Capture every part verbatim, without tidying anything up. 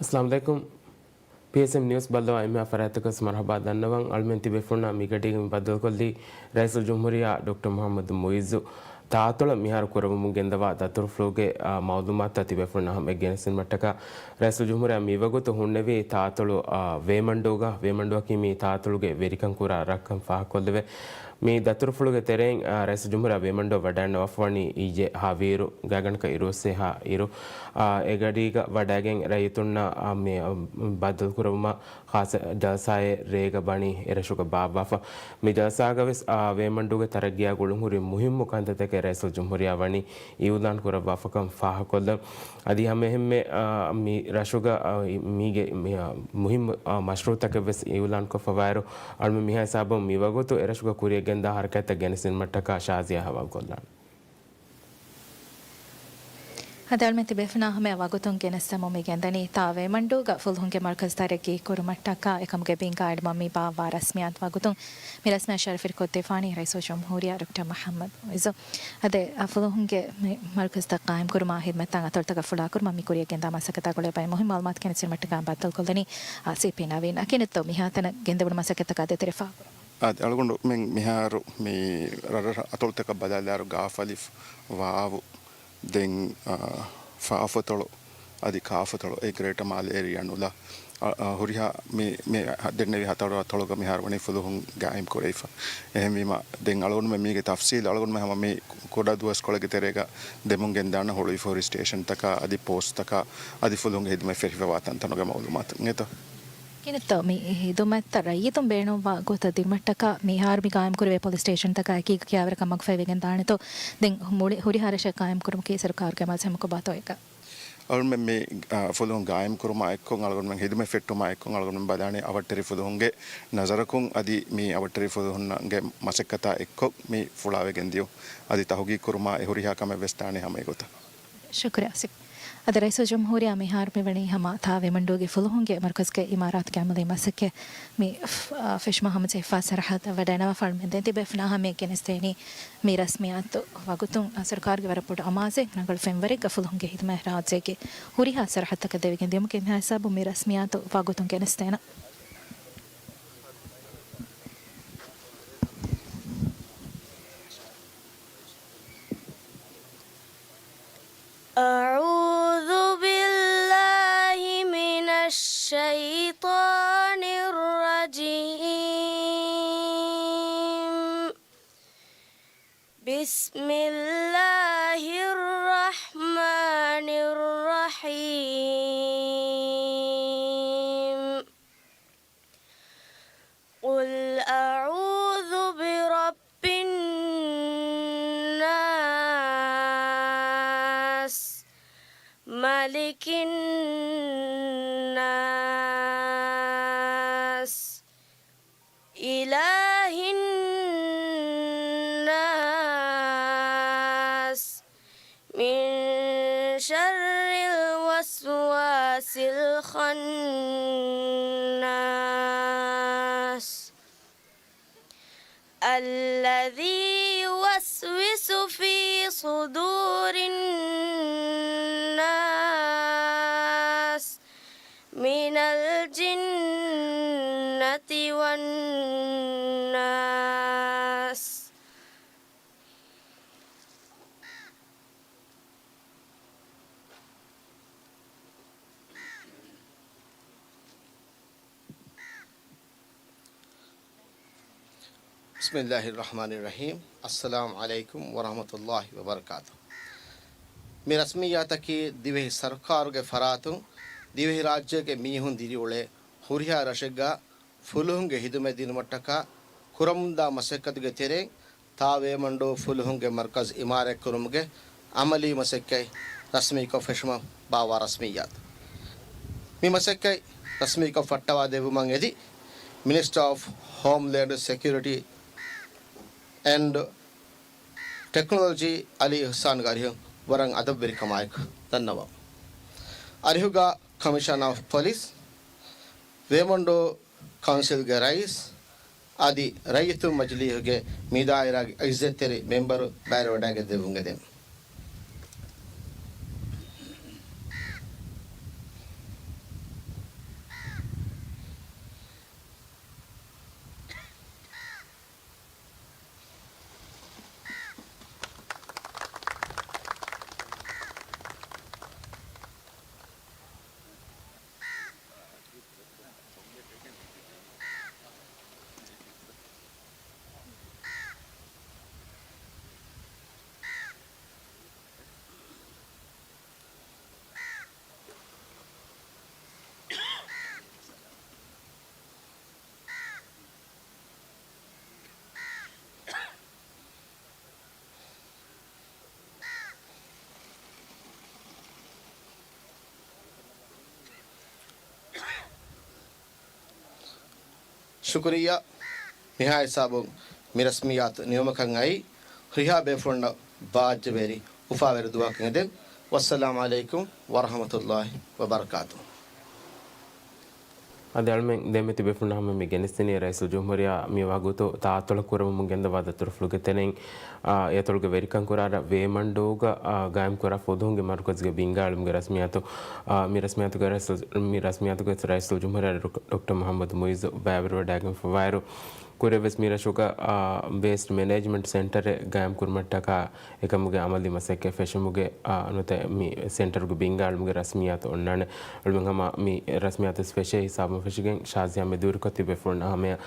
އައްސަލާމު ޢަލައިކުމް. ޕީއެސްއެމް ނިއުސް ބައްލަވާ އެންމެހާ ފަރާތްތަކަށް މަރުޙަބާ ދަންނަވަން. އަޅުމެން ތިބޭފުޅުންނާ މިގަޑީގަ މި ބައްދަލުކޮށްލީ ރައީސުލްޖުމްހޫރިއްޔާ ޑޮކްޓަރ މުޙައްމަދު މުޢިއްޒު. ތާއަތޮޅަށް މިހާރު ކުރައްވަމުން ގެންދަވާ ދަތުރުފުޅުގެ، އާ، މައުލޫމާތުތައް ތިބޭފުޅުންނާ ހަމައަށް ގެނެސްދިނުމަށްޓަކާ ރައީސުލްޖުމްހޫރިއްޔާ މިވަގުތު ހުންނެވީ ތާއަތޮޅު، އާ، ވޭމަންޑޫގަ. ވޭމަންޑޫއަކީ މީ ތާއަތޮޅުގެ ވެރިކަން ކުރާ ރަށްކަން ފާހަގަކޮށްލެވޭ. މި ދަތުރުފުޅުގެ ތެރެއިން، އާ، ރައީސުލްޖުމްހޫރިއްޔާ ވޭމަންޑޫ ވަޑައިގަންނަވާފަވަނީ އިއްޔެ ހަވީރު ގާތްގަނޑަކަށް އިރުއޮއްސޭހާ އިރު، އާ، އެގަޑީގަ ވަޑައިގެން ރައްޔިތުންނާ، އާ، މި، އާ، ބައްދަލުކުރައްވުމަށް ޚާއްޞަ ޖަލްސާއެއް ރޭގަ ބަނީ އެރަށުގަ ބާއްވާފަ. މި ޖަލްސާގަވެސް، އާ، ވޭމަންޑޫގެ ތަރައްގީއާ ގުޅުންހުރި މުހިއްމު ކަންތައްތަކެއް ރައީސުލްޖުމްހޫރިއްޔާ ވަނީ އިއުލާން ކުރައްވާފަކަން ފާހަގަކޮށްލަން. އަދި ހަމައެހެންމެ، އާ، މި ރަށުގަ، އާ، މީގެ، މި، އާ، މުހިއްމު، އާ، މަޝްރޫއުތަކެއްވެސް އިއުލާންކޮށްފަވާއިރު، އަޅުމެން މިހާ ހިސާބުން މިވަގުތު އެރަށުގަ ކުރިއަށްގެންދާ ހަރަކާތްތައް ގެނެސްދިނުމަށްޓަކާ ޝާޒިޔާ ހަވާލުކޮށްލާނެ. އަދި އަޅުމެން ތިބޭފުޅުންނާ ހަމަޔަށް ވަގުތުން ގެނެސްދެމުން މި ގެންދަނީ ތާ ވޭމަންޑޫގަ ފުލުހުންގެ މަރުކަޒު ތަރައްގީ ކުރުމަށްޓަކާ އެކަމުގެ ބިންގާ އެޅުމަށް މި ބާއްވާ ރަސްމިއްޔާތު ވަގުތުން. މި ރަސްމިއްޔާތު ޝަރަފުވެރިކޮށްދެއްވާނީ ރައީސުލްޖުމްހޫރިއްޔާ ޑޮކްޓަރ މުޙައްމަދު މުޢިއްޒު. އަދި އަ، ފުލުހުންގެ މި މަރުކަޒުތައް ޤާއިމްކުރުމާ ހިދުމަތްތައް އަތޮޅުތަކަށް ފުޅާކުރުމަށް މި ކުރިއަށް ގެންދާ މަސައްކަތާ ގުޅޭ ބައެއް މުހިންމު މައުލޫމާތު ގެނެސްދިނުމަށްޓަކާ ބައްދަލުކޮށްލަނީ އާ، ސީޕީ ނަވީން. އަކި ނެތްތޯ މިހާތަނަށް ގެންދެވުނު މަސައްކަތަކާ ދޭތެރޭ ފާހަގަކުރަން. އާދެ، އަޅުގަނޑު މި މިހާރު މި ރަށްރަށް އަތޮޅުތަކަށް ބަލާލާއިރު ގާފަލިފު ވާވު ދެން، އާ، ފާފުއަތޮޅު އަދި ކާފުއަތޮޅު އެ ގްރޭޓަ މާލެ އޭރިއާ ނުލާ، އަ، އަ، ހުރިހާ މި، މި ދެންނެވި ހަތަރު އަތޮޅުގަ މިހާރު ވަނީ ފުލުހުން ގާއިމް ކުރެވިފަ. އެހެންވީމަ ދެން އަޅުގަނޑުމެން މީގެ ތަފްސީލް އަޅުގަނޑުމެން ހަމަ މި ކުޑަ ދުވަސްކޮޅެއްގެ ތެރޭގަ ދެމުން ގެންދާނަ ހުޅުވި ފޯރިސް ސްޓޭޝަންތަކާ އަދި ޕޯސްޓްތަކާ އަދި ފުލުހުންގެ ހިދުމަތް ފެށިފަވާ ތަންތަނުގެ މައުލޫމާތު އިނގޭތޯ. ކިނެތޯ މި ހިދުމަތްތައް ރައްޔިތުން ބޭނުންވާ ގޮތަށް ދިނުމަށްޓަކާ މިހާރު މި ގާއިމްކުރެވޭ ޕޮލިސް ސްޓޭޝަންތަކާ އެކީގަ ކިޔާވަރަކަށް މަގުފަހިވެގެން ދާނެތޯ؟ ދެން މުޅި ހުރިހާ ރަށެއް ގާއިމްކުރުމަކީ ސަރުކާރުގެ މަޖިލީހަކު ބާތޯ އެކަ؟ އަޅުމެން މި، އާ، ފުލުހުން ގާއިމްކުރުމާ އެއްކޮށް އަޅުގަނޑުމެން ހިދުމަތް ފެއްޓުމާ އެއްކޮށް އަޅުގަނޑުމެން ބަލާނީ އަވަށްޓެރި ފުލުހުންގެ ނަޒަރަކުން އަދި މި އަވަށްޓެރި ފުލުހުންގެ މަސައްކަތާ އެއްކޮށް މި ފުޅާވެގެން ދިޔުން. އަދި ތަހުގީގު ކުރުމާ އެ ހުރިހާ ކަމެއް ވެސް ދާނީ ހަމަ އެގޮތަށް. ޝުކުރިއްޔާ އަސިފް. އަދި ރައީސުލްޖުމްހޫރިއްޔާ މިހާރު މިވަނީ ހަމަ ތާ ވޭމަންޑޫގެ ފުލުހުންގެ މަރުކަޒުގެ އިމާރާތުގެ އަމަލީ މަސައްކަތް މި ފް-، އާ، ފެށުމަށް ހަމަޖެހިފާ ސަރަހައްދަށް ވަޑައިނަވާފަ އަޅުމެން ދެން ތިބޭފުޅުންނާ ހަމަޔަށް ގެނެސްދޭނީ މި ރަސްމިއްޔާތު ވަގުތުން، އާ، ސަރުކާރުގެ ވަރަށް ބޮޑު އަމާޒެއް ރަނގަޅު ފެންވަރެއްގަ ފުލުހުންގެ ހިދުމަތް ރާއްޖޭގެ ހުރިހާ ސަރަހައްދުތަކަށް ދެވިގެން ދިޔުމަކީ މިހާ ހިސާބުން މި ރަސްމިއްޔާތު ވަގުތުން ގެނެސްދޭނަން. أعوذ بالله من الشيطان الرجيم. بسم الله الرحمن الرحيم. قل أعوذ برب الناس، ملك الناس، إله الناس، من شر الوسواس الخناس، الذي يوسوس في صدور الناس من الجنة والناس. بسم الله الرحمن الرحيم. السلام عليكم ورحمة الله وبركاته. މި ރަސްމިއްޔާތަކީ ދިވެހި ސަރުކާރުގެ ފަރާތުން ދިވެހިރާއްޖޭގެ މީހުން ދިރިއުޅޭ ހުރިހާ ރަށެއްގަ ފުލުހުންގެ ހިދުމަތް ދިނުމަށްޓަކާ ކުރަމުންދާ މަސައްކަތުގެ ތެރެއިން ތާ ވޭމަންޑޫ ފުލުހުންގެ މަރުކަޒު އިމާރާތްކުރުމުގެ އަމަލީ މަސައްކަތް ރަސްމީކޮށް ފެށުމަށް ބާއްވާ ރަސްމިއްޔާތު. މި މަސައްކަތް ރަސްމީކޮށް ފައްޓަވާ ދެއްވުމަށް އެދި މިނިސްޓަރ އޮފް ހޯމްލޭންޑް ސެކިއުރިޓީ އެންޑް ޓެކްނޮލޮޖީ އަލީ އިޙްސާންގެ އަރިހުން ވަރަށް އަދަބުވެރިކަމާއެކު ދަންނަވަން. އަރިހުގަ ކަމިޝަނަރ އޮފް ޕޮލިސް، ވޭމަންޑޫ ކައުންސިލްގެ ރައީސް އަދި ރައްޔިތުން މަޖިލީހުގެ މި ދާއިރާގެ އިއްޒަތްތެރި މެމްބަރު ބައިވެރިވަޑައިގެން ދެއްވުން އެދެން. ޝުކުރިއްޔާ. މިހާ ހިސާބުން މި ރަސްމިއްޔާތު ނިމުމަކަށް އައީ، ހުރިހާ ބޭފުޅުންނަށް ބާއްޖަވެރި އުފާވެރި ދުވަހަކަށް އެދެން. ވައްސަލާމް ޢަލައިކުމް ވަރަޙްމަތުﷲި ވަބަރަކާތުހު. އަދި އަޅުމެން ދެންމެ ތިބޭފުޅުންނާ ހަމަ މި ގެނެސްދިނީ ރައީސުލްޖުމްހޫރިއްޔާ މި ވަގުތު ތާއަތޮޅަށް ކުރަމުން ގެންދަވާ ދަތުރުފުޅުގެ ތެރެއިން، އާ، އެތޮޅުގެ ވެރިކަން ކުރާ ރަށް ވޭމަންޑޫގަ، އާ، ގާއިމް ކުރާ ފުލުހުންގެ މަރުކަޒުގެ ބިންގާ އެޅުމުގެ ރަސްމިއްޔާތު، އާ، މި ރަސްމިއްޔާތުގެ ރައީސު، މި ރަސްމިއްޔާތުގެ ރައީސުލްޖުމްހޫރިއްޔާ ޑޮކް، ޑޮކްޓަރ މުޙައްމަދު މުޢިއްޒު ބައިވެރިވަޑައިގެންފަވާއިރު، ކުރިއަށް ވެސް މި ރަށުގަ، އާ، ވޭސްޓް މެނޭޖްމަންޓް ސެންޓަރެއް ގާއިމް ކުރުމަށްޓަކާ އެކަމުގެ އަމަލީ މަސައްކަތް ފެށުމުގެ، އާ، ނުވަތަ މި ސެންޓަރުގެ ބިންގާ އެޅުމުގެ ރަސްމިއްޔާތު އޮންނާނެ. އަޅުމެން ހަމަ މި ރަސްމިއްޔާތު ވެސް ފެށޭ ހިސާބުން ފެށިގެން ޝާޒިޔާ މެދުވެރިކޮށް ތިބޭފުޅުންނާ ހަމަޔަށް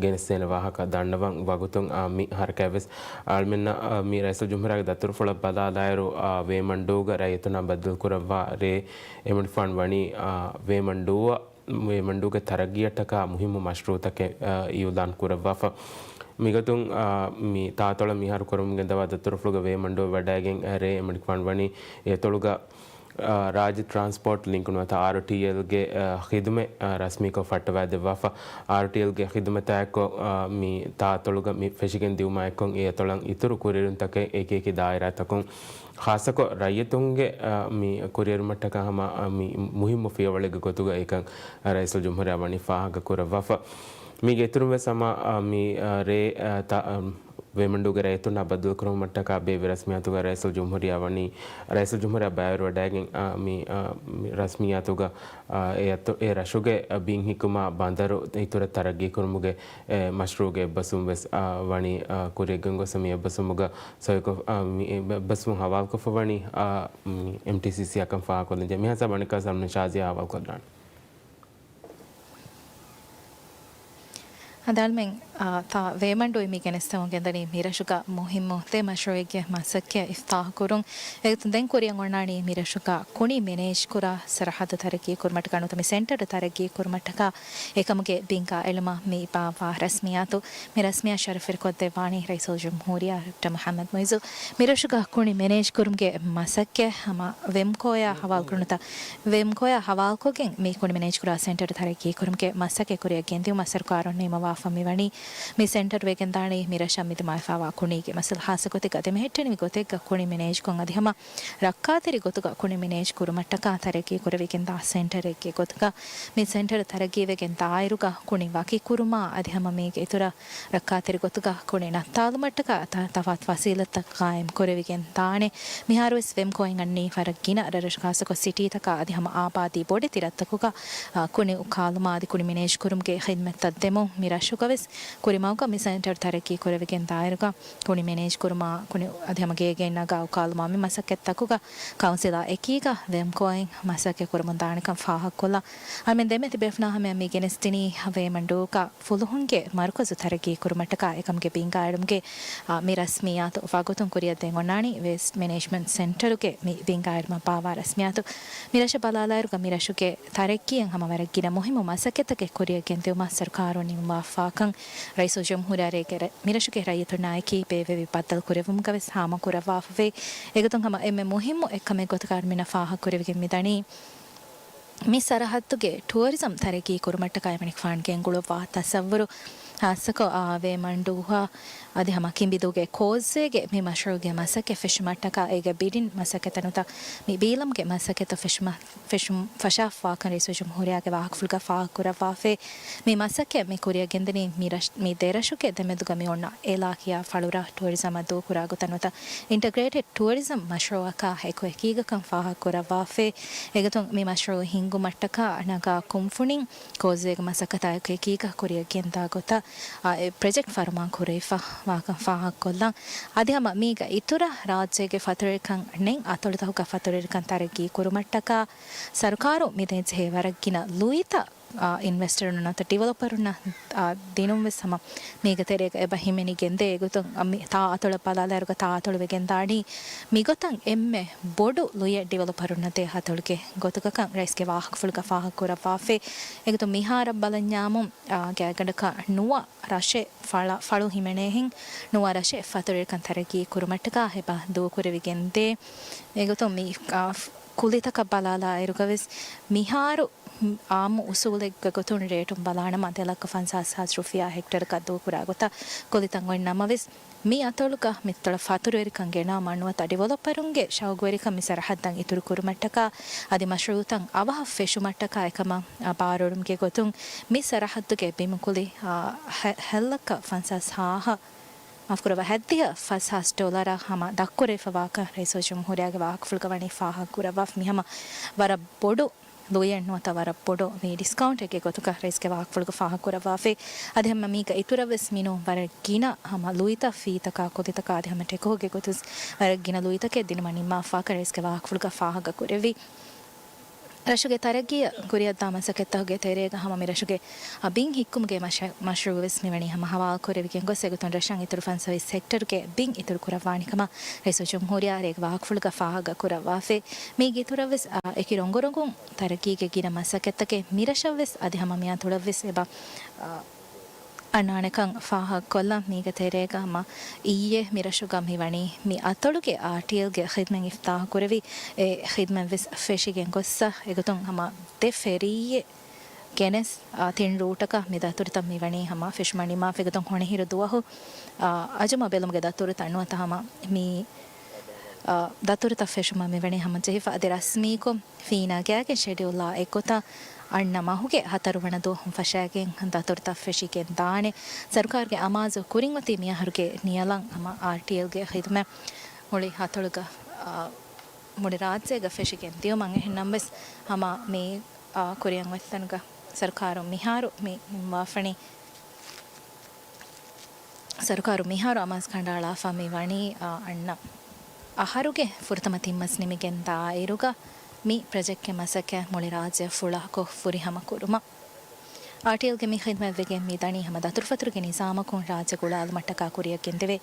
ގެނެސްދޭނެ ވާހަކަ ދަންނަވަން ވަގުތުން، އާ، މި ހަރަކާތް ވެސް އަޅުމެންނަށް، އާ، މި ރައީސުލްޖުމްހޫރިއްޔާގެ ދަތުރުފުޅަށް ބަލާލާއިރު، އާ، ވޭމަންޑޫގަ ރައްޔިތުންނާ ބައްދަލުކުރައްވާ ރޭ އެމަނިކުފާނު ވަނީ، އާ، ވޭމަންޑޫއަށް ވޭމަންޑޫގެ ތަރައްގީއަށްޓަކާ މުހިއްމު މަޝްރޫޢުތަކެއް، އާ، އިއުލާން ކުރައްވާފަ. މިގޮތުން، އާ، މި ތާއަތޮޅަށް މިހާރު ކުރަމުން ގެންދަވާ ދަތުރުފުޅުގަ ވޭމަންޑޫ ވަޑައިގެން، އާ، ރޭ އެމަނިކުފާނު ވަނީ އެތޮޅުގަ، އާ، ރާއްޖެ ޓްރާންސްޕޯޓް ލިންކް ނުވަތަ އާރްޓީއެލްގެ، އާ، ޚިދުމަތް، އާ، ރަސްމީކޮށް ފައްޓަވައިދެއްވާފަ. އާރްޓީއެލްގެ ޚިދުމަތާއެއްކޮށް، އާ، މި ތާއަތޮޅުގަ މި ފެށިގެން ދިއުމާއެއްކޮށް އެ އަތޮޅަށް އިތުރު ކުރިއެރުންތަކެއް އެކިއެކި ދާއިރާތަކުން ޚާއްޞަކޮށް ރައްޔިތުންގެ، އާ، މި ކުރިއެރުމަށްޓަކާ ހަމަ، އާ، މި މުހިއްމު ފިޔަވަޅެއްގެ ގޮތުގަ އެކަން ރައީސުލްޖުމްހޫރިއްޔާ ވަނީ ފާހަގަ ކުރައްވާފަ. މީގެ އިތުރުން ވެސް ހަމަ، އާ، މި، އާ، ރޭ، އާ، ތަ-، އާ، ވޭމަންޑޫގެ ރައްޔިތުންނާ ބައްދަލުކުރުމަށްޓަކާ ބޭއްވި ރަސްމިއްޔާތުގަ ރައީސުލްޖުމްހޫރިއްޔާ ވަނީ، ރައީސުލްޖުމްހޫރިއްޔާ ބައިވެރިވަޑައިގެން، އާ، މި، އާ، މި ރަސްމިއްޔާތުގަ، އާ، އެ އަތޮ-، އެ ރަށުގެ ބިން ހިއްކުމާ ބަނދަރު އިތުރަށް ތަރައްގީ ކުރުމުގެ، އެ، މަޝްރޫޢުގެ އެއްބަސްވުން ވެސް، އާ، ވަނީ، އާ، ކުރިއަށް ގެންގޮސް މި އެއްބަސްވުމުގަ ސޮއިކޮށް، އާ، މި އެއްބަސްވުން ހަވާލުކޮށްފަ ވަނީ، އާ، މި އެމްޓީސީސީއަށް ކަން ފާހަގަކޮށްލަންޖެ. މިހާ ސަބަނިކާ ސަމްނި ޝާޒިޔާ ހަވާލުކޮށްލާނެ. އަދި އަޅުމެން، އާ، ތާ ވޭމަންޑޫ މި ގެނެސްދެމުން ގެންދަނީ މިރަށުގަ މުހިއްމު ދެ މަޝްރޫޢެއްގެ މަސައްކަތް އިފްތާޙުކުރުން. އެގޮތުން ދެން ކުރިއަށް އޮންނާނީ މިރަށުގަ ކުނި މެނޭޖްކުރާ ސަރަހައްދު ތަރައްގީ ކުރުމަށްޓަކާ ނުވަތަ މި ސެންޓަރު ތަރައްގީ ކުރުމަށްޓަކާ އެކަމުގެ ބިންގާ އެޅުމަށް މި ބާއްވާ ރަސްމިއްޔާތު. މި ރަސްމިއްޔާ ޝަރަފުވެރިކޮށްދެއްވާނީ ރައީސުލްޖުމްހޫރިއްޔާ ޑޮކްޓަރ މުޙައްމަދު މުޢިއްޒު. މިރަށުގަ ކުނި މެނޭޖްކުރުމުގެ މަސައްކަތް ހަމަ ވެމްކޯއާ ހަވާލުކުރުނުތަ، ވެމްކޯއާ ހަވާލުކޮށްގެން މި ކުނި މެނޭޖްކުރާ ސެންޓަރު ތަރައްގީކުރުމުގެ މަސައްކަތް ކުރިއަށް ގެންދިއުމަށް ސަރުކާރުން ނިންމަވާފަ މިވަނީ. މި ސެންޓަރު ވެގެންދާނީ މިރަށަށް މިދިމާވެފަވާ ކުނީގެ މައްސަލަ ހާއްސަގޮތެއްގަ ދެމެހެއްޓެނިވި ގޮތެއްގަ ކުނި މެނޭޖްކޮށް އަދި ހަމަ ރައްކާތެރި ގޮތުގަ ކުނި މެނޭޖް ކުރުމަށްޓަކާ ތަރައްގީ ކުރެވިގެންދާ ސެންޓަރެއްގެ ގޮތުގަ މި ސެންޓަރު ތަރައްގީވެގެން ދާއިރުގަ ކުނި ވަކިކުރުމާ އަދި ހަމަ މީގެ އިތުރަށް ރައްކާތެރި ގޮތުގަ ކުނި ނައްތާލުމަށްޓަކާ ތަ-، ތަފާތު ފަސީލަތްތައް ޤާއިމް ކުރެވިގެން ދާނެ. މިހާރުވެސް ވެމްކޯއިން އަންނަނީ ވަރަށް ގިނަ ރަށްރަށު ޚާއްޞަކޮށް ސިޓީތަކާ އަދި ހަމަ އާބާދީ ބޮޑެތި ރަށްތަކުގަ، އާ، ކުނި އުކާލުމާ އަދި ކުނި މެނޭޖް ކުރުމުގެ ޚިދްމަތްތައް ދެމުން މި ރަށުގަވެސް ކުރިމަގުގަ މި ސެންޓަރު ތަރައްގީ ކުރެވިގެން ދާއިރުގަ ކުނި މެނޭޖް ކުރުމާ ކުނި އަދި ހަމަ ގޭގެއިން ނަގާ އުކާލުމާ މި މަސައްކަތްތަކުގަ ކައުންސިލާ އެކީގަ ވެމްކޯއިން މަސައްކަތް ކުރަމުން ދާނެކަން ފާހަގަކޮށްލާ. އަޅުމެން ދެންމެ ތިބޭފުޅުންނާ ހަމަޔަށް މި ގެނެސްދިނީ ވޭމަންޑޫގަ ފުލުހުންގެ މަރުކަޒު ތަރައްގީ ކުރުމަށްޓަކާ އެކަމުގެ ބިންގާ އެޅުމުގެ، އާ، މި ރަސްމިއްޔާތު ވަގުތުން ކުރިއަށް ދޭން އޮންނާނީ ވޭސްޓް މެނޭޖްމަންޓް ސެންޓަރުގެ މި ބިންގާ އެޅުމަށް ބާއްވާ ރަސްމިއްޔާތު. މި ރަށަށް ބަލާލާއިރުގަ މި ރަށުގެ ތަރައްގީއަށް ހަމަ ވަރަށް ގިނަ މުހިއްމު މަސައްކަތްތަކެއް ކުރިއަށް ގެންދިއުމަށް ސަރުކާރުން ނިންމަވާފާކަން ރައީސުލްޖުމްހޫރިއްޔާ ރޭގެ ރަ-، މި ރަށުގެ ރައްޔިތުންނާއެކީ ބޭއްވެވި ބައްދަލު ކުރެއްވުމުގަވެސް ހާމަކުރައްވާފަވޭ. އެގޮތުން ހަމަ އެންމެ މުހިއްމު އެއްކަމެއް ގޮތަކަށް އަޅުމެންނަށް ފާހަގަކުރެވިގެން މިދަނީ، މި ސަރަހައްދުގެ ޓުއަރިޒަމް ތަރައްގީ ކުރުމަށްޓަކާ އެމަނިކުފާނު ގެންގުޅުއްވާ ތަސައްވުރު، ހާއްސަކޮށް، އާ، ވޭމަންޑޫއާ އަދި ހަމަ ކިނބިދޫގެ ކޯއްޒޭގެ މި މަޝްރޫޢުގެ މަސައްކަތް ފެށުމަށްޓަކާ އޭގެ ބިޑިން މަސައްކަތް ނުވަތަ މި ބީލަމުގެ މަސައްކަތްތައް ފެށުމަށް، ފެށުން ފަށާފަވާކަން ރައީސުލްޖުމްހޫރިއްޔާގެ ވާހަކަފުޅުގަ ފާހަގަކުރައްވާފައި. މި މަސައްކަތް މި ކުރިއަށް ގެންދަނީ މި ރަށް-، މި ދެރަށުގެ ދެމެދުގަ މި އޮންނަ އެލާޤިޔާ ފަޅުރަށް ޓުއަރިޒަމަށް ދޫކުރާ ގޮތަށް ނުވަތަ އިންޓަގްރޭޓެޑް ޓުއަރިޒަމް މަޝްރޫޢަކާ އެކު އެކީގަކަން ފާހަގަކުރައްވާފައި. އެގޮތުން މި މަޝްރޫޢު ހިންގުމަށްޓަކާ ނަގާ ކުންފުނިން ކޯއްޒޭގެ މަސައްކަތާ އެކު އެކީގަ ކުރިއަށް ގެންދާ ގޮތަށް، އާ، އެ ޕްރޮޖެކްޓް ފަރުމާން ކުރެވިފަ ވާކަން ފާހަގަކޮށްލަން. އަދި ހަމަ މީގަ އިތުރަށް ރާއްޖޭގެ ފަތުރުވެރިކަން ނެތް އަތޮޅުތަކުގަ ފަތުރުވެރިކަން ތަރައްގީ ކުރުމަށްޓަކާ ސަރުކާރު މި ދޭންޖެހޭ ވަރަށް ގިނަ ލުއިތައް، އާ، އިންވެސްޓަރުންނަށް ނުވަތަ ޑިވެލޮޕަރުންނަށް، އާ، ދިނުން ވެސް ހަމަ މީގެ ތެރޭގަ އެބަ ހިމެނިގެންދޭ. އެގޮތުން މި ތާ އަތޮޅަށް ބަލާލާއިރުގަ ތާ އަތޮޅު ވެގެންދާނީ މިގޮތަށް އެންމެ ބޮޑު ލުޔެއް ޑިވެލޮޕަރުންނަށް ދޭ އަތޮޅުގެ ގޮތުގަކަން ރައީސްގެ ވާހަކަފުޅުގަ ފާހަގަކުރައްވާފައި. އެގޮތުން މިހާރަށް ބަލަންޏާމު، އާ، ގާތްގަނޑަކަށް ނުވަ ރަށެއް ފަޅަ-، ފަޅު ހިމެނޭހެން ނުވަ ރަށެއް ފަތުރުވެރިކަން ތަރައްގީ ކުރުމަށްޓަކާ އެބަ ދޫކުރެވިގެންދޭ. އެގޮތުން މި، އާ، ކުލިތަކަށް ބަލާލާއިރުގަވެސް މިހާރު އާއްމު އުސޫލެއްގެ ގޮތުން ރޭޓުން ބަލާނަމަ، ދެ ލައްކަ ފަންސާސް ހާސް ރުފިޔާ ހެކްޓަރަކަށް ދޫކުރާ ގޮތަށް ކުލިތައް އޮތް ނަމަވެސް، މި އަތޮޅުގަ މިއަތޮޅަށް ފަތުރުވެރިކަން ގެނާ ނުވަތަ ޑިވެލޮޕަރުންގެ ޝައުގުވެރިކަން މި ސަރަހައްދަށް އިތުރު ކުރުމަށްޓަކާ އަދި މަޝްރޫއުތައް އަވަހަށް ފެށުމަށްޓަކާ އެކަމަށް ބާރުއެޅުމުގެ ގޮތުން މި ސަރަހައްދުގެ ބިމުކުލި، އާ، ހަ-، ހަ ލައްކަ ފަންސާސް ހާހަށް، މާފުކުރައްވާ، ހަތްދިހަ ފަސް ހާސް ޑޮލަރަށް ހަމަ ދަށްކުރެވިފައިވާކަން ރައީސުލްޖުމްހޫރިއްޔާގެ ވާހަކަފުޅުގަ ވަނީ ފާހަގަކުރައްވާފަ. މި ހަމަ ވަރަށް ބޮޑު ލުޔެއް ނުވަތަ ވަރަށް ބޮޑު މި ޑިސްކައުންޓެއްގެ ގޮތުގަ ރައީސްގެ ވާހަކަފުޅުގަ ފާހަގަކުރައްވާފައި. އަދި ހަމަ މީގަ އިތުރަށްވެސް މިނޫން ވަރަށް ގިނަ ހަމަ ލުއިތައް ފިއްތަކާ ކުލިތަކާ އަދި ހަމަ ޓެކޯގެ ގޮތުން ވަރަށް ގިނަ ލުއިތަކެއް ދިނުމަށް ނިންމާފައިވާކަން ރައީސްގެ ވާހަކަފުޅުގަ ފާހަގަކުރެއްވި. ރަށުގެ ތަރައްގީއަށް ކުރިއަށްދާ މަސައްކަތްތަކުގެ ތެރޭގަ ހަމަ މި ރަށުގެ ބިން ހިއްކުމުގެ މަޝް-، މަޝްރޫއުވެސް މިވަނީ ހަމަ ހަވާލުކުރެވިގެން ގޮސް، އެގޮތުން ރަށަށް އިތުރު ފަންސަވީސް ހެކްޓަރުގެ ބިން އިތުރު ކުރައްވާނެ ކަމަށް ރައީސުލްޖުމްހޫރިއްޔާ ރޭގެ ވާހަކަފުޅުގަ ފާހަގަކުރައްވާފައި. މީގެ އިތުރަށްވެސް، އާ، އެކި ރޮނގުރޮނގުން ތަރައްގީގެ ގިނަ މަސައްކަތްތަކެއް މި ރަށަށްވެސް އަދި ހަމަ މި އަތޮޅަށްވެސް އެބަ، އާ، އަންނާނެކަން ފާހަގަކޮށްލަން. މީގެ ތެރޭގަ ހަމަ އިއްޔެ މި ރަށުގަ މިވަނީ މި އަތޮޅުގެ އާރްޓީއެލްގެ ޚިދްމަތް އިފްތާޙު ކުރެވި، އެ ޚިދްމަތްވެސް ފެށިގެން ގޮއްސަ، އެގޮތުން ހަމަ ދެ ފެރީއެއް ގެނެސް، އާ، ތިން ރޫޓަކަށް މި ދަތުރުތައް މިވަނީ ހަމަ ފެށުމަށް ނިންމާފަ. އެގޮތުން ހޮނިހިރު ދުވަހު، އާ، އަޖުމަ ބެލުމުގެ ދަތުރުތައް ނުވަތަ ހަމަ މި، އާ، ދަތުރުތައް ފެށުމަށް މިވަނީ ހަމަ ޖެހިފަ. އަދި ރަސްމީކޮށް ފީނާ ގާތްގެން ޝެޑިއުލްއާ އެއްގޮތަށް އަންނަ މަހުގެ ހަތަރު ވަނަ ދުވަހުން ފަށާގެން ދަތުރުތައް ފެށިގެން ދާނެ. ސަރުކާރުގެ އަމާޒު ކުރިން އޮތީ މިއަހަރުގެ ނިޔަލަށް ހަމަ އާރްޓީއެލްގެ ޚިދުމަތް މުޅި އަތޮޅުގަ، އާ، މުޅި ރާއްޖޭގަ ފެށިގެން ދިޔުމަށް. އެހެންނަމަވެސް ހަމަ މި، އާ، ކުރިއަށް އޮތްތަނުގަ ސަރުކާރުން މިހާރު މި ނިންމާފަނީ ސަރުކާރު މިހާރު އަމާޒު ކަނޑައަޅާފަ މި ވަނީ، އަ، އަންނަ އަހަރުގެ ފުރަތަމަ ތިން މަސް ނިމިގެން ދާއިރުގަ މި ޕްރޮޖެކްޓްގެ މަސައްކަތް މުޅި ރާއްޖެ ފުޅަކޮށް ފުރިހަމަ ކުރުމަށް. އާރްޓީއެލްގެ މި ޚިދުމަތް ވެގެން މި ދަނީ ހަމަ ދަތުރުފަތުރުގެ ނިޒާމަކުން ރާއްޖެ ގުޅާލުމަށްޓަކާ ކުރިއަށް ގެންދެވޭ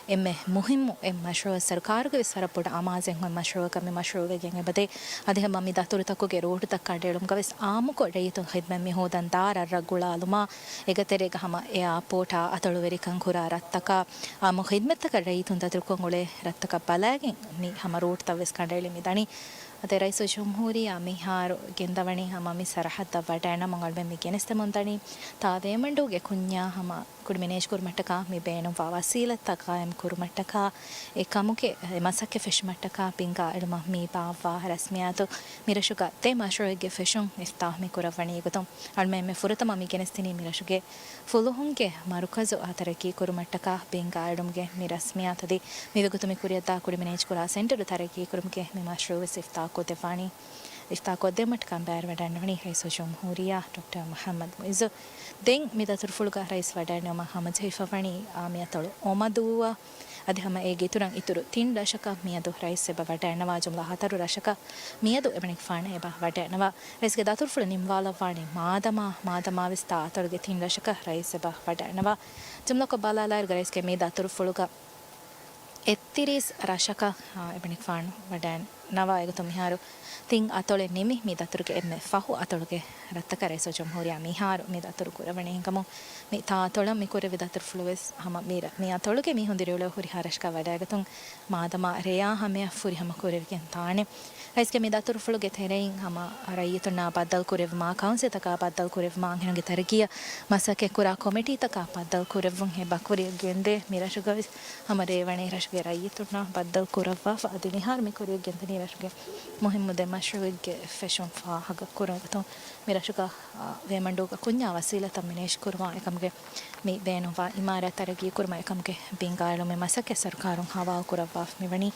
އެންމެ މުހިއްމު އެއް މަޝްރޫއެއް. ސަރުކާރުގެ ވެސް ވަރަށް ބޮޑު އަމާޒެއް ހުން މަޝްރޫއަކަށް މި މަޝްރޫއު ވެގެން އެބަދޭ. އަދި ހަމަ މި ދަތުރުތަކުގެ ރޫޓުތައް ކަނޑައެޅުމުގަ ވެސް އާއްމުކޮށް ރައްޔިތުން ޚިދުމަތް މި ހޯދަން ދާ ރަށްރަށް ގުޅާލުމާ، އޭގެ ތެރޭގަ ހަމަ އެއާޕޯޓާ އަތޮޅުވެރިކަން ކުރާ ރަށްތަކާ، އާއްމު ޚިދުމަތްތަކަށް ރައްޔިތުން ދަތުރުކޮށް އުޅޭ ރަށްތަކަށް ބަލާގެން މި ހަމަ ރޫޓްތައް ވެސް ކަނޑައެޅި މި ދަނީ. އަދި ރައީސުލްޖުމްހޫރިއްޔާ މިހާރު ގެންދަވަނީ ހަމަ މި ސަރަހައްދަށް ވަޑައިނަމަ އަޅުގަނޑުމެން މި ގެނެސްދެމުން ދަނީ ތާ ވޭމަންޑޫގެ ކުންޏާ ހަމަ ކުޑަ މެނޭޖް ކުރުމަށްޓަކާ މި ބޭނުންވާ ވަސީލަތްތައް ގާއިމް ކުރުމަށްޓަކާ އެ ކަމުގެ އެ މަސައްކަތް ފެށުމަށްޓަކާ ބިންގާ އެޅުމަށް މި ބާއްވާ ރަސްމިއްޔާތު މިރަށުގަ ދެ މަޝްރޫއެއްގެ ފެށުން އިފްތާހު މި ކުރައްވަނީ. އެގޮތުން އަޅުމެން މި ފުރަތަމަ މި ގެނެސްދިނީ މިރަށުގެ ފުލުހުންގެ މަރުކަޒު އާ ތަރައްގީ ކުރުމަށްޓަކާ ބިންގާ އެޅުމުގެ މި ރަސްމިއްޔާތަށް. އަދި މިވަގުތު މި ކުރިއަށްދާ ކުޑަ މެނޭޖް ކުރާ ސެންޓަރު ތަރައްގީ ކުރުމުގެ މި މަޝްރޫއު ވެސް އިފްތާހު ކޮށްދެއްވާނީ. އިފްތާހު ކޮށްދެއްވުމަށްޓަކާ ބައިވެރިވެވަޑައިގަންނަވަނީ ރައީސުލްޖުމްހޫރިއްޔާ ޑޮކްޓަރ މުޙައްމަދު މުޢިއްޒު. ދެން މި ދަތުރުފުޅުގަ ރައީސް ވަޑައިނުވުމަށް ހަމަޖެހިފަވަނީ، އާ، މިއަތޮޅު އޮމަދޫއަށް އަދި ހަމަ އޭގެ އިތުރަށް އިތުރު ތިން ރަށަކަށް މިއަދު ރައީސް އެބަ ވަޑައިނަވާ. ޖުމްލަ ހަތަރު ރަށަކަށް މިއަދު އެމަނިކުފާނު އެބަ ވަޑައިނަވާ. ރައީސްގެ ދަތުރުފުޅު ނިންމަވާލައްވާނީ މާދަމާ، މާދަމާވެސް ތާ އަތޮޅުގެ ތިން ރަށަކަށް ރައީސް އެބަ ވަޑައިނަވާ. ޖުމްލަކޮށް ބަލާލާއިރުގަ ރައީސްގެ މި ދަތުރުފުޅުގަ އެއްތިރީސް ރަށަކަށް، އާ، އެމަނިކުފާނު ވަޑައިނަވާ. އެގޮތުން މިހާރު ތިން އަތޮޅެއް ނިމި، މި ދަތުރުގެ އެންމެ ފަހު އަތޮޅުގެ ރަށްތަކަށް ރައީސުލްޖުމްހޫރިއްޔާ މިހާރު މި ދަތުރު ކުރައްވަނީ. އެހެންކަމުން މި ތާ އަތޮޅަށް މި ކުރެއްވި ދަތުރުފުޅު ވެސް ހަމަ މި ރަ-، މި އަތޮޅުގެ މީހުން ދިރިއުޅޭ ހުރިހާ ރަށަކަށް ވަޑައިގަތުން މާދަމާ ރެޔާ ހަމަޔަށް ފުރިހަމަ ކުރެވިގެން ދާނެ. ރައީސްގެ މި ދަތުރުފުޅުގެ ތެރެއިން ހަމަ ރައްޔިތުންނާ ބައްދަލު ކުރެއްވުމާ، ކައުންސިލްތަކާ ބައްދަލު ކުރެއްވުމާ، އަންހެނުންގެ ތަރައްގީއަށް މަސައްކަތް ކުރާ ކޮމިޓީތަކާ ބައްދަލު ކުރެއްވުން އެބަ ކުރިއަށް ގެންދޭ. މި ރަށުގަ ވެސް ހަމަ ރޭވަނީ ރަށުގެ ރައްޔިތުންނާ ބައްދަލު ކުރައްވާފަ. އަދި މިހާރު މި ކުރިއަށް ގެންދަނީ ރަށުގެ މުހިއްމު ދެ މަޝްރޫއެއްގެ ފެށުން ފާހަގަ ކުރުން. އެގޮތުން މި ރަށުގަ، އާ، ވޭމަންޑޫގަ ކުންޏާ ވަސީލަތްތައް މެނޭޖް ކުރުމާ އެކަމުގެ މި ބޭނުންވާ އިމާރާތް ތަރައްގީ ކުރުމަށް އެކަމުގެ ބިންގާ އެޅުމުގެ މަސައްކަތް ސަރުކާރުން ހަވާލު ކުރައްވާފަ މިވަނީ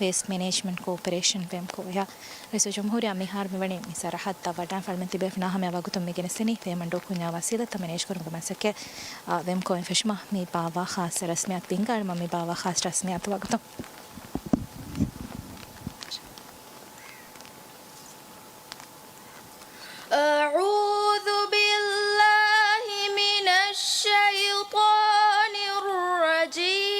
ވޭސްޓް މެނޭޖްމަންޓް ކޯޕަރޭޝަން، ވެމްކޯ އެއާ. ރައީސުލްޖުމްހޫރިއްޔާ މިހާރު މިވަނީ މި ސަރަހައްދަށް ވަޑައިން. ފަރުމަން ތިބޭފުޅުންނާ ހަމަޔަށް ވަގުތުން މި ގެނެސްދިނީ ވޭމަންޑޫ ކުންޏާ ވަސީލަތްތައް މެނޭޖް ކުރުމުގެ މަސައްކަތް، އާ، ވެމްކޯއިން ފެށުމަށް މި ބާއްވާ ޚާއްޞަ ރަސްމިއްޔާތު، ބިންގާ އެޅުމަށް މި ބާއްވާ ޚާއްޞަ ރަސްމިއްޔާތު ވަގުތުން. أعوذ بالله من الشيطان الرجيم.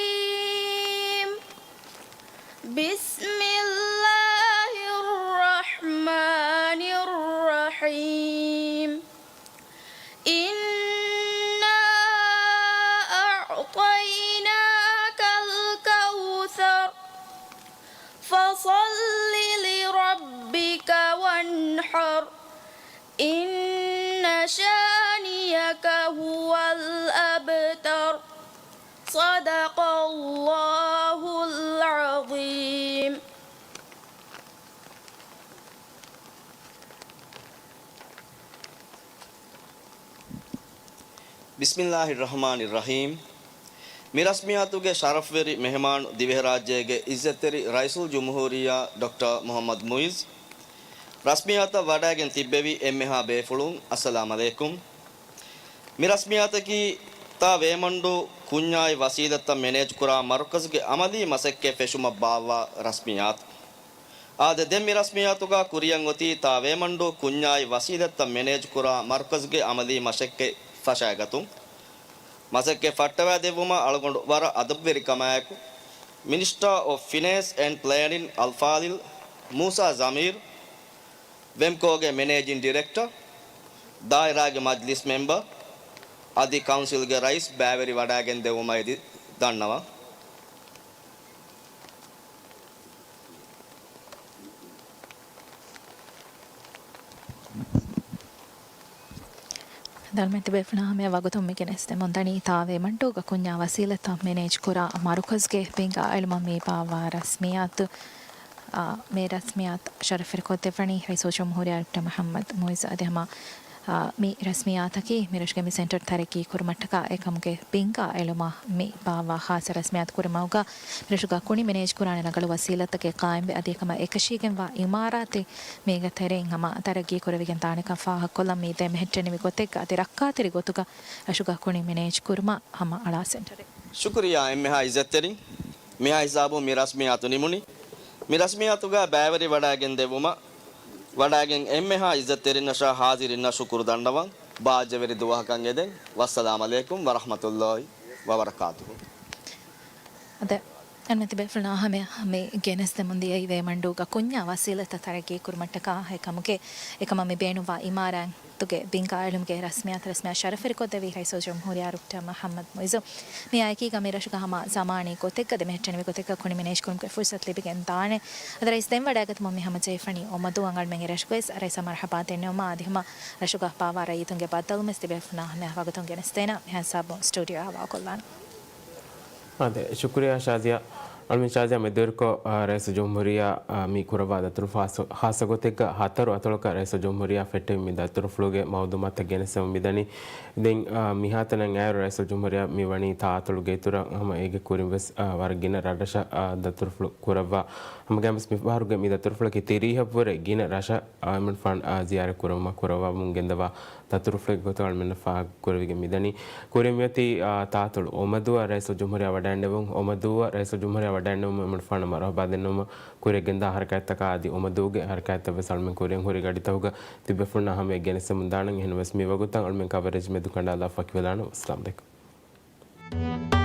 بسم الله الرحمن الرحيم. إنا أعطيناك الكوثر. فصل لربك وانحر. إن هو الأبتر. صدق الله العظيم. بسم الله الرحمن الرحيم. މި ރަސްމިއްޔާތުގެ ޝަރަފްވެރި މެހެމާނު ދިވެހިރާއްޖޭގެ އިއްޒަތްތެރި ރައީސުލްޖުމްހޫރިއްޔާ ޑޮކްޓަރ މުޙައްމަދު މުޢިއްޒު، ރަސްމިއްޔާތަށް ވަޑައިގެން ތިއްބެވި އެންމެހާ ބޭފުޅުން، އައްސަލާމް ޢަލައިކުމް. މި ރަސްމިއްޔާތަކީ ތާ ވޭމަންޑޫ ކުންޏާއި ވަސީލަތްތައް މެނޭޖްކުރާ މަރުކަޒުގެ ޢަމަލީ މަސައްކަތް ފެށުމަށް ބާއްވާ ރަސްމިއްޔާތު. އާދެ، ދެން މި ރަސްމިއްޔާތުގަ ކުރިއަށް އޮތީ ތާ ވޭމަންޑޫ ކުންޏާއި ވަސީލަތްތައް މެނޭޖްކުރާ މަރުކަޒުގެ ޢަމަލީ މަސައްކަތް ފަށައިގަތުން. މަސައްކަތް ފައްޓަވައިދެއްވުމަށް އަޅުގަނޑު ވަރަށް އަދަބުވެރިކަމާއެކު، މިނިސްޓާ އޮފް ފިނޭންސް އެންޑް ޕްލޭނިން އަލްފާޟިލް މޫސާ ޒަމީރު، ވެމްކޯގެ މެނޭޖިން ޑިރެކްޓަރ، ދާއިރާގެ މަޖްލިސް މެމްބަރު، އަދި ކައުންސިލްގެ ރައީސް ބައިވެރިވަޑައިގެން ދެއްވުމަށް އެދި ދަންނަވަން. ދަންމެ ތިބޭފުޅާ ހަމަޔަށް ވަގުތުން މި ގެނެސްދެމުންދަނީ ތާ ވޭމަންޑޫގަ ކުންޏާ ވަސީލަތްތައް މެނޭޖް ކުރާ މަރުކަޒުގެ ބިންގާ އެޅުމަށް މި ބާއްވާ ރަސްމިއްޔާތު. އާ، މި ރަސްމިއްޔާތު ޝަރަފްވެރިކޮށްދެއްވަނީ ރައީސުލްޖުމްހޫރިއްޔާ ޑޮކްޓަރ މުޙައްމަދު މުޢިއްޒު. އަދި ހަމަ، އާ، މި ރަސްމިއްޔާތަކީ މިރަށުގެ މި ސެންޓަރު ތަރައްޤީ ކުރުމަށްޓަކާ އެކަމުގެ ބިންގާ އެޅުމަށް މި ބާއްވާ ޚާއްޞަ ރަސްމިއްޔާތު ކުރިމަގުގަ މިރަށުގަ ކުނި މެނޭޖްކުރާނެ ރަނގަޅު ވަސީލަތްތަކެއް ޤާއިމްވެ، އަދި އެކަމަށް އެކަށީގެންވާ އިމާރާތެއް މީގެ ތެރެއިން ހަމަ ތަރައްގީ ކުރެވިގެން ދާނެކަން ފާހަގަކޮށްލަން މި ދެ މެހެއްޓެނިވި ގޮތެއްގަ އަދި ރައްކާތެރި ގޮތުގަ ރަށުގަ ކުނި މެނޭޖް ކުރުމަށް ހަމަ އަޅާ ސެންޓަރެއް. ޝުކުރިއްޔާ އެންމެހާ އިއްޒަތްތެރިން. މިހާ ހިސާބުން މި ރަސްމިއްޔާތު ނިމުނީ. މި ރަސްމިއްޔާތުގަ ބައިވެރިވަޑައިގެން ދެއްވުމަށް ވަޑައިގެން އެންމެހާ އިއްޒަތްތެރިންނަށާ ހާޒިރިންނަށް ޝުކުރު ދަންނަވަން. ބާއްޖަވެރި ދުވަހަކަށް އެދެން. ވައްސަލާމް ޢަލައިކުމް ވަރަޙްމަތުﷲި ވަބަރަކާތުހު. އަދެ، އަންމެ ތިބޭފުޅުންނާ ހަމަޔަށް މި ގެނެސްދެމުން ދިޔައީ ވޭމަންޑޫގަ ކުންޏާ ވަސީލަތްތައް ތަރައްގީ ކުރުމަށްޓަކާ އެކަމުގެ، އެކަމަށް މި ބޭނުންވާ އިމާރާތް ގެ ބިންގާ އެޅުމުގެ ރަސްމިއްޔާތު، ރަސްމިއްޔާ ޝަރަފްވެރިކޮށްދެއްވީ ރައީސުލްޖުމްހޫރިއްޔާ ޑޮކްޓަރ މުޙައްމަދު މުޢިއްޒު. މިއާއެކީގަ މި ރަށުގަ ހަމަ ޒަމާނީ ގޮތެއްގަ ދެ މެހެއްޓެނިވި ގޮތެއްގަ ކުނި މެނޭޖްކުރުމުގެ ފުރުސަތު ލިބިގެން ދާނެ. އަދި ރައީސް ދެން ވަޑައިގަތުމުން މި ހަމަޖެހިފަނީ އޮމަދޫ އަނގަޅުމެން އެ ރަށުގައި ރައީސަށް މަރްޙަބާ ދެންނެވުމަށް އަދި ހަމަ ރަށުގަ ބާއްވާ ރައްޔިތުންގެ ބައްދަލުވުންވެސް ތިބޭފުޅުންނާ ހަމަޔަށް ވަގުތުން ގެނެސްދޭނަން. މިހާ ހިސާބުން ސްޓޫޑިއޯއާ ހަވާލުކޮށްލާނަން. އާދެ، ޝުކުރިއްޔާ ޝާޒިޔާ. އަޅުމެން ޝާޒިޔާ މެދުވެރިކޮށް، އާ، ރައީސުލްޖުމްހޫރިއްޔާ، އާ، މި ކުރައްވާ ދަތުރުފުޅަށް ޚާއްޞަ، ޚާއްޞަ ގޮތެއްގަ ހަތަރު އަތޮޅަކަށް ރައީސުލްޖުމްހޫރިއްޔާ ފެއްޓެވި މި ދަތުރުފުޅުގެ މައުލޫމާތުތައް ގެނެސްދެމުން މިދަނީ. ދެން، އާ، މިހާތަނަށް އައިއިރު ރައީސުލްޖުމްހޫރިއްޔާ މިވަނީ ތާއަތޮޅު ގެއިތުރަށް ހަމަ އޭގެ ކުރިން ވެސް، އާ، ވަރަށް ގިނަ ރަށްރަށަށް، އާ، ދަތުރުފުޅު ކުރައްވާ. ހަމަގައިމުވެސް މިފަހަރުގެ މި ދަތުރުފުޅަކީ ތިރީހަށްވުރެ ގިނަ ރަށަށް، އާ، އަޅުމެން ފަން، އާ، ޒިޔާރަތް ކުރުމަށް ކުރައްވަމުން ގެންދަވާ ދަތުރުފުޅެއް ގޮތުގަ އަޅުމެންނަށް ފާހަގަކުރެވިގެން މިދަނީ. ކުރިން މިއޮތީ، އާ، ތާއަތޮޅު އޮމަދޫއަށް ރައީސުލްޖުމްހޫރިއްޔާ ވަޑައިންނެވުން، އޮމަދޫއަށް ރައީސުލްޖުމްހޫރިއްޔާ ވަޑައިންނެވުމުން އެމަންފާނަށް މަރުޙަބާ ދެންނެވުމަށް ކުރިއަށް ގެންދާ ހަރަކާތްތަކާ އަދި އޮމަދޫގެ ހަރަކާތްތައް ވެސް އަޅުމެން ކުރިއަށް ހުރި ގަޑިތަކުގަ ތިބޭފުޅުންނާ ހަމަޔަށް ގެނެސްދެމުން ދާނަން. އެހެންވެސް މި ވަގުތަށް އަޅުމެން ކަވަރޭޖް މެދުކަނޑާލާ ފަކިވެލާނަން. އައްސަލާމް ޢަލައިކުމް.